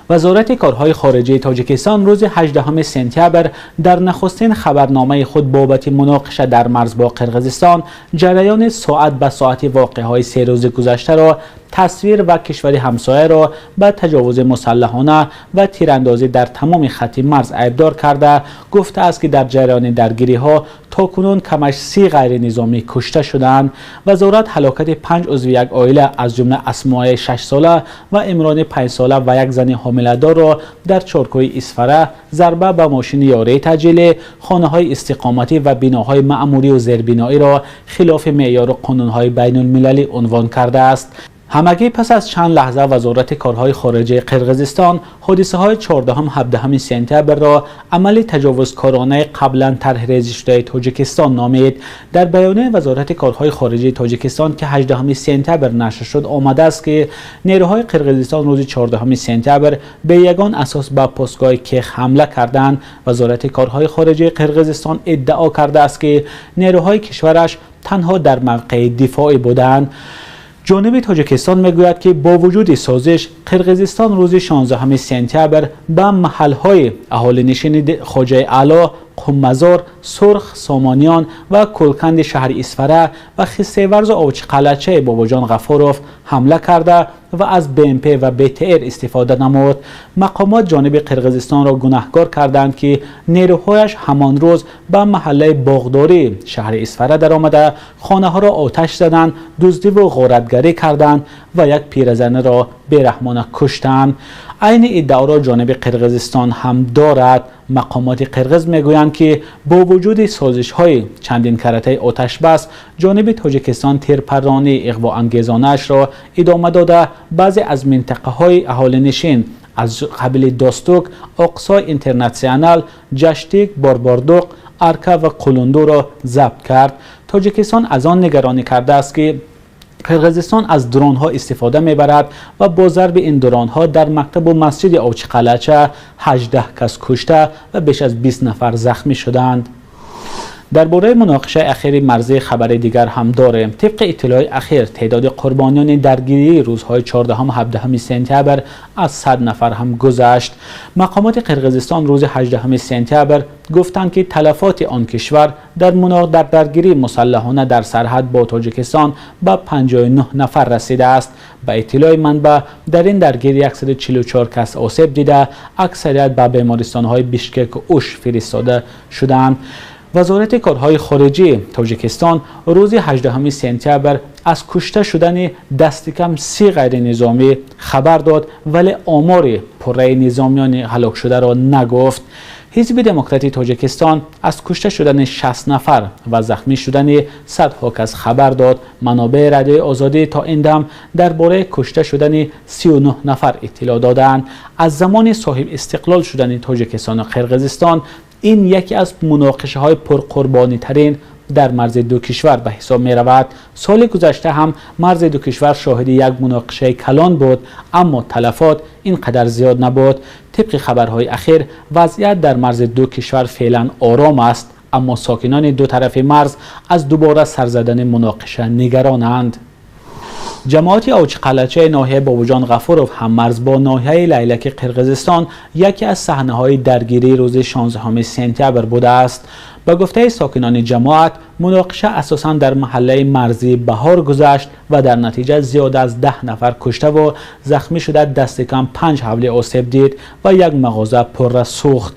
Вазорати корҳои хориҷии Тоҷикистон рӯзи 18 сентябр дар нахустин хабарномаи худ бобати муноқиша дар марз бо Қирғизистон ҷараёни соат ба соати воқеаҳои се рӯзи гузаштаро тасвир ва кишвари ҳамсояро ба таҷовузи мусаллаҳона ва тирандозӣ дар тамоми хатти марз айбдор карда, гуфтааст, ки дар ҷараёни даргириҳо то кунун камаш 30 ғайринизомӣ кушта шудаанд. Вазорат ҳалокати панҷ узви як оила, аз ҷумла Асмоаи 6-сола ва Имрони 5-сола ва як зани ҳомиладорро дар Чоркӯи Исфара, зарба ба мошини ёрии таъҷилӣ, хонаҳои истиқоматӣ ва биноҳои маъмурию зербиноиро хилофи меъёру қонунҳои байнулмилалӣ унвон кардааст. Ҳамагӣ пас аз чанд лаҳза Вазорати корҳои хориҷии Қирғизистон ҳодисаҳои 14-17 сентябрро амали таҷовузкоронаи қаблан тарҳрезишудаи Тоҷикистон номид. Дар баёнияи Вазорати корҳои хориҷии Тоҷикистон, ки 18 сентябр нашр шуд, омадааст, ки нерӯҳои Қирғизистон рӯзи 14 сентябр бе ягон асос ба постгоҳи Кех ҳамла карданд. Вазорати корҳои хориҷии Қирғизистон иддао кардааст, ки нерӯҳои кишвараш танҳо дар мавқеи дифоӣ буданд. Ҷониби Тоҷикистон мегӯяд, ки бо вуҷуди созиш, Қирғизистон рӯзи 16 сентябр ба маҳалҳои аҳолинишини Хоҷаи Аъло, Қуммазор, Сурх, Сомониён ва Кӯлканди шаҳри Исфара ва Хистеварзу Овчиқалъачаи Бобоҷон Ғафуров ҳамла карда ва аз БМП ва БТР истифода намуд. Мақомот ҷониби Қирғизистонро гунаҳкор карданд, ки нерӯҳояш ҳамон рӯз ба маҳаллаи Боғдорӣ шаҳри Исфара даромада, хонаҳоро оташ заданд, дуздиву ғоратгарӣ карданд ва як пиразаниро бераҳмона куштанд. Айни иддаоро ҷониби Қирғизистон ҳам дорад. Мақомоти қирғиз мегӯянд, ки бо вуҷуди созишҳои чандинкаратаи оташбас, ҷониби Тоҷикистон тирпарронии иғвоангезонаашро идома дода, баъзе аз минтақаҳои аҳолинишин аз қабили Достук, Оқсой Интернатсионал, Ҷаштик, Борбордуқ, Арка ва Қулундуро забт кард. Тоҷикистон аз он нигаронӣ кардааст, ки Қирғизистон аз дронҳо истифода мебарад ва бо зарби ин дронҳо дар мактабу масҷиди Овчиқалъача 18 кас кушта ва беш аз 20 нафар захмӣ шуданд. Дар бораи муноқишаи ахири марзӣ хабари дигар ҳам дорем. Тибқи иттилои ахир, теъдоди қурбониёни даргирии рӯзҳои 14-17 сентябр аз 100 нафар ҳам гузашт. Мақомоти Қирғизистон рӯзи 18 сентябр гуфтанд, ки талафоти он кишвар дар даргирии мусаллаҳона дар сарҳад бо Тоҷикистон ба 59 нафар расидааст. Ба иттилои манбаъ, дар ин даргирӣ 144 кас осеб дида, аксарият ба бемористонҳои Бишкеку Уш фиристода шудаанд. Вазорати корҳои хориҷии Тоҷикистон рӯзи 18 сентябр аз кушта шудани дасти кам 30 ғайринизомӣ хабар дод, вале омори пурраи низомиёни ҳалокшударо нагуфт. Ҳизби Демократии Тоҷикистон аз кушта шудани 60 нафар ва захмӣ шудани садҳо кас хабар дод. Манобеи Радиои Озодӣ то ин дам дар бораи кушта шудани 39 нафар иттилоъ додаанд. Аз замони соҳиб истиқлол шудани Тоҷикистону Қирғизистон ин яке аз муноқишаҳои пурқурбонитарин дар марзи ду кишвар ба ҳисоб меравад. Соли гузашта ҳам марзи ду кишвар шоҳиди як муноқишаи калон буд, аммо талафот ин қадар зиёд набуд. Тибқи хабарҳои ахир, вазъият дар марзи ду кишвар феълан ором аст, аммо сокинони ду тарафи марз аз дубора сар задани муноқиша нигаронанд. Ҷамоати Овчиқалъачаи ноҳияи Бобоҷон Ғафуров, ҳаммарз бо ноҳияи Лайлаки Қирғизистон, яке аз саҳнаҳои даргирии рӯзи 16 сентябр будааст. Ба гуфтаи сокинони ҷамоат, муноқиша асосан дар маҳаллаи марзии Баҳор гузашт ва дар натиҷа зиёда аз 10 нафар куштаву захмӣ шуда, дасти кам панҷ ҳавлӣ осеб дид ва як мағоза пурра сӯхт.